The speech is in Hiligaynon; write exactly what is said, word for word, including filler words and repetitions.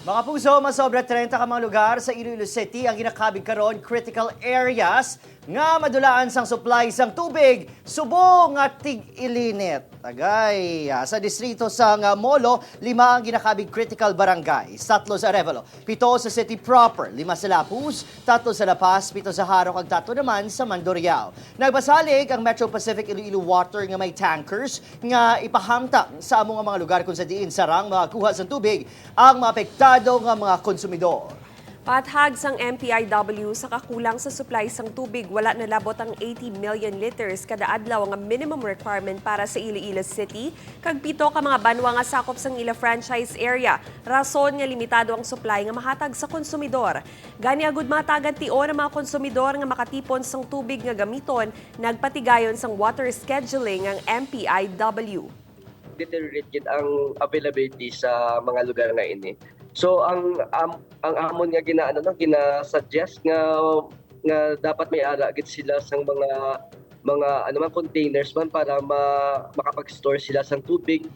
Mga puso, masobra treinta ka mga lugar sa Iloilo City ang ginakabig karon critical areas nga madulaan sang supply sang tubig, subong nga tig-ilinit. Agay, ah, sa distrito sang, ah, Molo, lima ang ginakabig critical barangay, tatlo sa Arevalo, pito sa city proper, lima sa Lapuz, tatlo sa La Paz, pito sa Jaro, kag tatlo naman sa Mandurriao. Nagpasalig ang Metro Pacific Iloilo Water nga may tankers nga ipahamtang sa amo nga mga lugar kung sa diin sarang makakuha sang tubig ang mga apektado nga mga konsumidor. Paathag sang M P I W, sa kakulang sa supply sang tubig, wala nalabot ang eighty million liters kada adlaw nga minimum requirement para sa Iloilo City kag pito ka mga banwa nga sakop sang ila franchise area, rason nga limitado ang supply nga mahatag sa konsumidor. Gani, agud matagad tion ang mga konsumidor nga makatipon sang tubig nga gamiton, nagpatigayon sang water scheduling ang M P I W. Deteriorate gid ang availability sa mga lugar nga ini. So, ang, am-, ang amon nga gina-, ano, no, gina-suggest nga, nga dapat may ara gid sila sang mga, mga, ano man, containers man para ma-, makapag-store sila sang tubig.